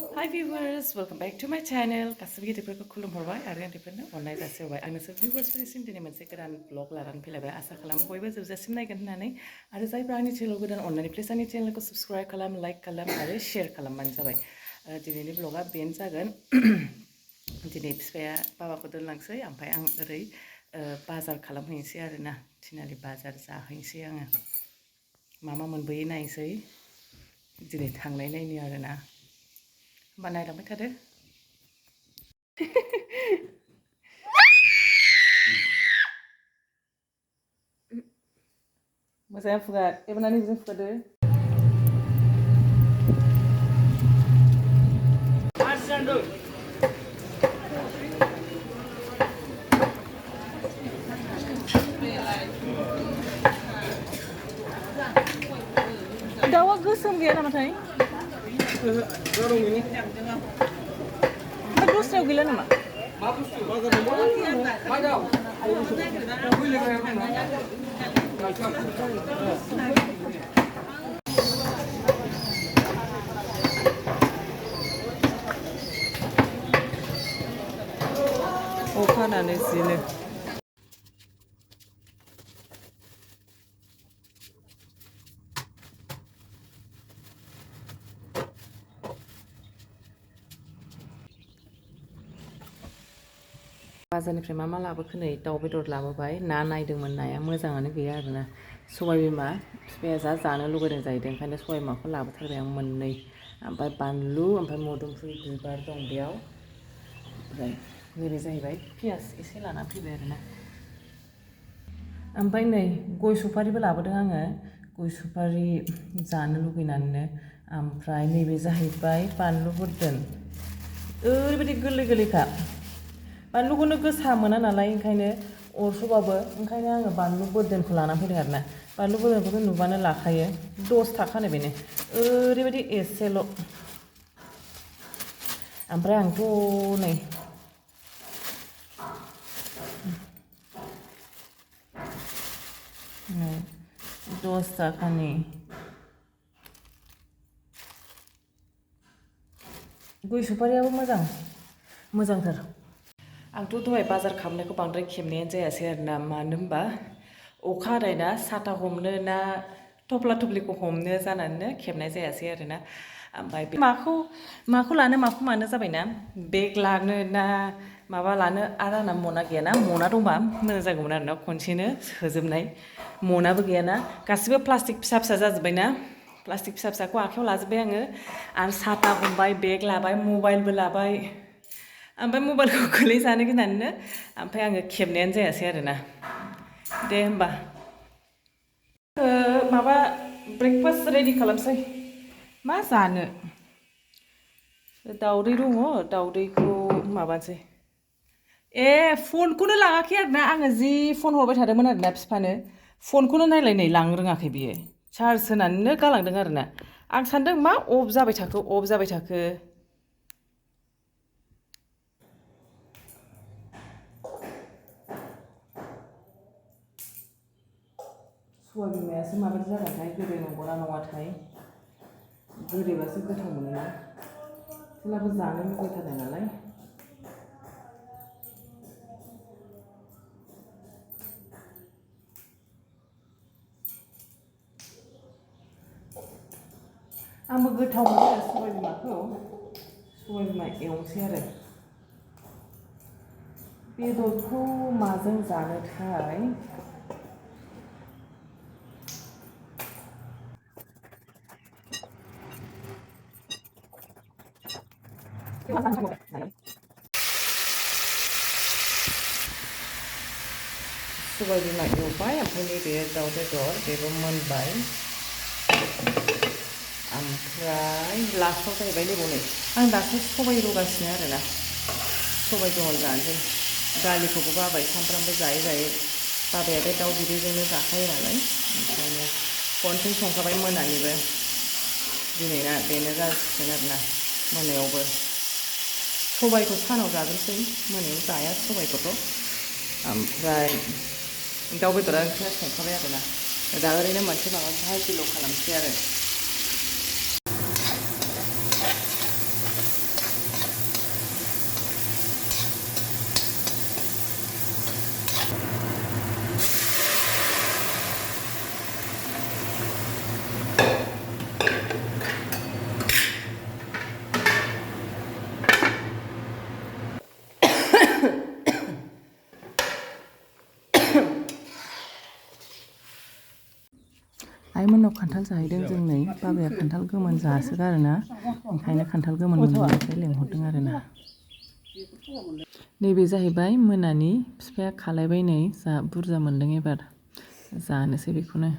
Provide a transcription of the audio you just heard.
Hi viewers, welcome back to my channel. गासिबो गिदिरफोरखौ खुलुमहरबाय आरो उन्दैफोरनो अननाय जासिहरबाय। आं नोंसोर viewers-फोरनिसिम दिनै मोनसे गोदान vlog लानानै फैलायबाय। आसा खालामो बयबो जोबजासिम नायगोन होननानै आरो जायफ्रा आंनि चेनेलाव गोदान अननानै प्लिज आंनि चेनेलखौ subscribe खालाम, like खालाम आरो share खालामबानो जाबाय। दिनैनि vlogआ बेनो जागोन। दिनै बिफाया बाबाखौ दोनलांसै ओमफ्राय आं ओरै बाजार खालामहैनोसै आरोना। थिनालि बाजार जाहैनोसै आङो। मा मोनबोयो नायनोसै। दिनै थांनाय नायनि आरोना। होमबा नायलांबाय थादो। मोजाङै फुगार, एबारना निजों फुगारदो। दाउआ गोसोम गैया नामाथाय? दस्रायाव गैला नामा? अखा हानानै जिनो। बाजारनिफ्राय मा लाबोखो नै दाउ बेदर लाबोबाय। ना नायदोंमोन, नाया मोजाङानो गैया आरोना। सबाय बिमा बिफाया जानो लुगैदों जाहैदों, ओंखायनो सबाय बिमाखौ लाबोथारबाय आं मोननै। ओमफ्राय बानलु, ओमफ्राय मोदोमफुल बिबार दं बेयाव। ओमफ्राय नैबे जाहैबाय पियास एसे लाना फैबाय आरोना। ओमफ्राय नै गय सुफारिबो लाबोदों आङो, गय सुफारि जानो लुगैनानैनो। ओमफ्राय नैबे जाहैबाय बानलु बोरदोन, ओरैबायदि गोरलै गोरलैखा। बानलुखौनो गोसा मोना नालाय, ओंखायनो अरस'बाबो, ओंखायनो आङो बानलु बोरदोनखौ लानानै फैदों आरोना। बानलु बोरदोनखौथ' नुबानो लाखायो, 10 थाखानो बेनो, ओरैबायदि एसेल'। ओमफ्राय आंथ' नै 10 थाखानि गय सुफारियाबो मोजांथार। आंथ' दहाय बाजार खालामनायखौ बांद्राय खेबनायानो जायासै आरोना। मानो होनबा अखा हानायना, साथा हमनो ना थफ्ला थफ्लिखौ हमनो जानानैनो खेबनाय जायासै आरोना। ओमफ्राय माखौ लानो माखौ मानो जाबायना, बेग लानो ना माबा लानो। आरो आंना मना गैयाना, मना दंबा मोजां जागौमोन आरोना, खनसेनो सोजोबनाय। मनाबो गैयाना, गासिबो प्लास्टिक फिसा फिसा जाजोब्बायना। प्लास्टिक फिसा फिसाखौ आखायाव लाजोब्बाय आङो, आरो साथा हमबाय, बेग लाबाय, मबाइलबो लाबाय। ओमफ्राय मबाइलखौ गोलैजानो गिनानैनो ओमफ्राय आङो खेबनायानो जायासै आरोना। दे होमबा माबा ब्रेकफास्ट रेडि खालामसै। मा जानो? दाउदै दङ, दाउदैखौ माबानोसै। फनखौनो लाङाखै आरोना, आङो जि फन हरबाय थादोंमोन आरोना बिफानो। फनखौनो नायलाय नै लांनो रोङाखै बियो, चार्ज होनानैनो गालांदों आरोना। आं सानदों मा अफ जाबाय थाखो। सबाय बिमायासो माबायदि जागोनथाय, गोदै नंगौना नङाथाय। गोदैबासो गोथाव मोनोना, थेवब्लाबो जानो लुबैथारनाय नालाय। आंबो गोथाव मोनो सबाय बिमाखौ। सबाय बिमा एवनोसै आरो। बेदरखौ माजों जानोथाय? सबाय बिमा एवबाय, ओमफ्राय नैबे दाउ बेदर बेबो मोनबाय। ओमफ्राय लास्टआव जाहैबाय नै आं दासो सबाय रुगासिनो आरोना। सबाय जहल जानोसै। दालिखौबो बाबाय सामफ्रामबो जायै बाबाया बे दाउ बिदैजोंनो जाखायो नालाय, ओंखायनो खनसेनो संखाबाय मोनानिबो। दिनैना बेनो जासिगोन आरोना, मोनायावबो। सबायखौ सानाव जाग्रोसै, मोनायाव जाया सबायखौथ'। ओमफ्राय दाउ बेदरा ओंख्रिया संखाबाय आरोना। दा ओरैनो मोनसे माबा भाजिल' खालामसै आरो। आइमोननाव खान्थाल जाहैदों जों नै बाबाया खान्थाल गोमोन जासोगारोना ओंखायनो खान्थाल गोमोन मोननायखाय लेंहरदों आरोना। नैबे जाहैबाय मोनानि बिफाया खालायबाय नै जा बुरजा मोनदों एबार जानोसै बेखौनो।